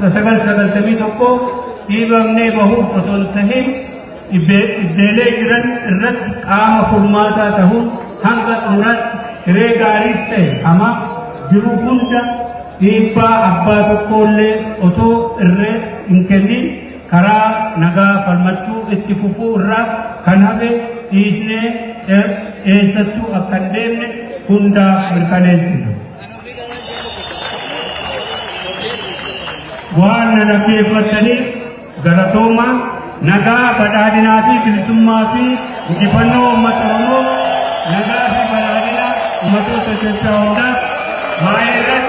1991 dhiibamnee bahuuf otoo hin tahin dhibdeelee jiran irratti qaama furmaataa tahuun hanga xumuraatti hiree gaariis ta'e hamaa jiru hunda dhiibbaa abbaa tokkoollee otoo irree hin kennin karaa nagaa falmachuu itti fufuu irraa kan hafe dhiisnee eessattuu akka hin deemne hundaaf mirkaneessina. Waan na dhaggeeffattaniif galatoomaa. Nagaa, badhaadhinaa fi bilisummaa fi injifannoo uummata Oromoo, nagaa fi badhaadhina uummatoota Itoophiyaa hundaaf. Maayii irratti.